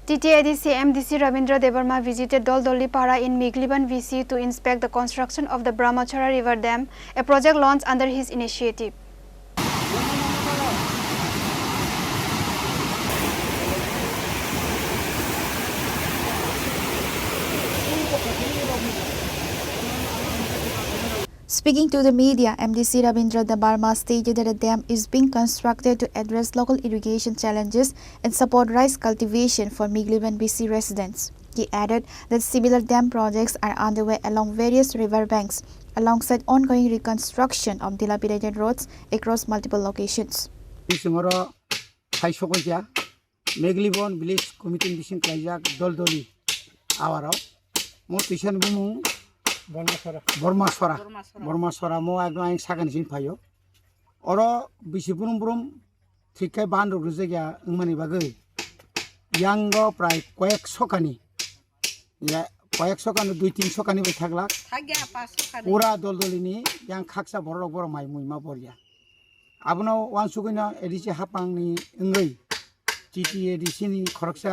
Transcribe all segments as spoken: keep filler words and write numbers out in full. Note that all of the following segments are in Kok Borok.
T T A D C M D C Rabindra Debbarma visited Doldoli Para in Megliban V C to inspect the construction of the Brahmachara River Dam, a project launched under his initiative. Speaking to the media, M D C Rabindra Debbarma stated that a dam is being constructed to address local irrigation challenges and support rice cultivation for Megliban V C residents. He added that similar dam projects are underway along various river banks, alongside ongoing reconstruction of dilapidated roads across multiple locations. Bisingoro hai sokoja Meglibon Village Committee bising kaijak Doldoli awaro. Mo tisan bumung Bormasora. Bormasora. Bormasora. Bormasora mo ekdom ang sakani sing phaio. Oro bisi brum brum thik khe ban rok rijak ya wngmani bagwi. Yango prai koyek sokani. Ya, koyek sokani, dui tin sokani bai thaglak. Thakya, pas sokani. Pura Doldolini yang khaksa borok rok borok mai mui ma borya. Abono wansugwino A D C hapangni wngwi T T A D C ni khoroksa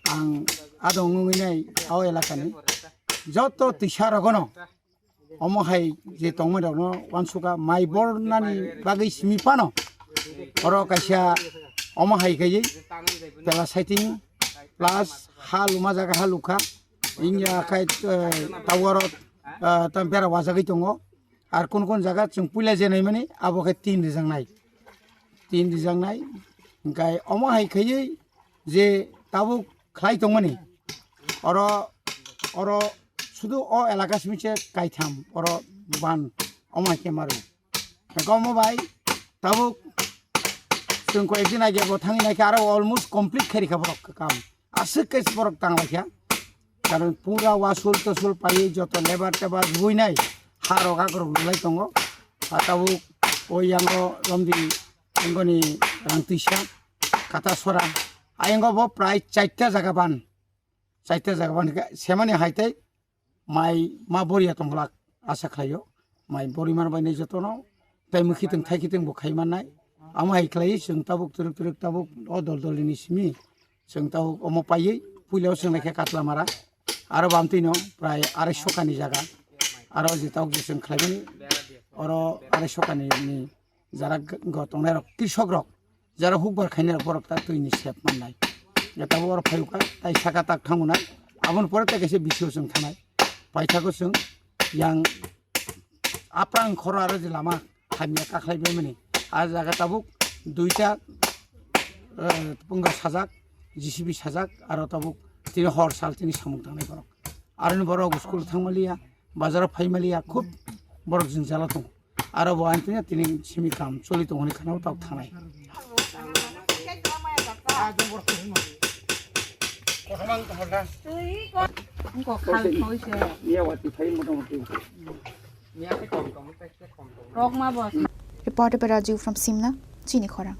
ang adong wngwi nai o elakani. Joto tisa rogono omo hai je tongmani rokno wansuka mai bornani bagwi simi phano oro kaisa omo hai khaiwi pela saiting plus ha luma jaga ha lukha. Wngya khai, eh, tower, eh, tam bera wajagwi tongo. Ar kun kun jaga chwng puila je naimani abo khe tin rijak nai. Tin rijak nai. Hingkai omo hai khaiwi je tabuk khlai tongmani. Oro, oro sudu o elaka simi se kaitham oro ban omo hai khe maru. Hingkai omo bai tabuk chwng koyekdin age bo thangwi naikhe aro almost complete khe rikha borok kam. Aswk khe borok tanglaikha. Karon pura wasul tosul paiwi joto lebar tebar buinai ha rok akrok lulai tongo. Ha tabuk o yango romdi wngoni rang twisa kata sora. Ayang bo prai chaita jaga ban. Chaita jaga ban khe semani hai tei mai ma boriya tongglak asa khlaio. Mai boriman bai nai jotono tei mwkhitwng thaikitwng bo khai mannai. Amo hai khlaiwi chwng tabuk twrwk twrwk tabuk o Doldolini simi chwng tabuk omo paiwi puila o chwng naikhe Katlamara. Aro bamtwino prai arai sokani jaga. Aro je tabuk je chwng khlaimani oro arai sokani ni jara g-, go tongnai rok, krisok rok, jara hukbar khainai rok, borok ta twi ni sep mannai. Jeta bo oro phai kha, tai saka tak thango nai. Aboni pore tai kaisa bisio chwng thanai. Paithago chwng yang aprang khoro aro je lama hamya kakhlai bai mani. A jaga tabuk duita, eh, punga sajak, J C B sajak, aro tabuk tini hor sal tini samung tangnai borok. Aroni borok school thangmaliya, bazaro phaimaliya, khub borok jwngjalo tongo. Aro bo ang tini, tini simi kam choli tongoni khana tok thanai. Reporter by Raju from Simna, Chini Khorang.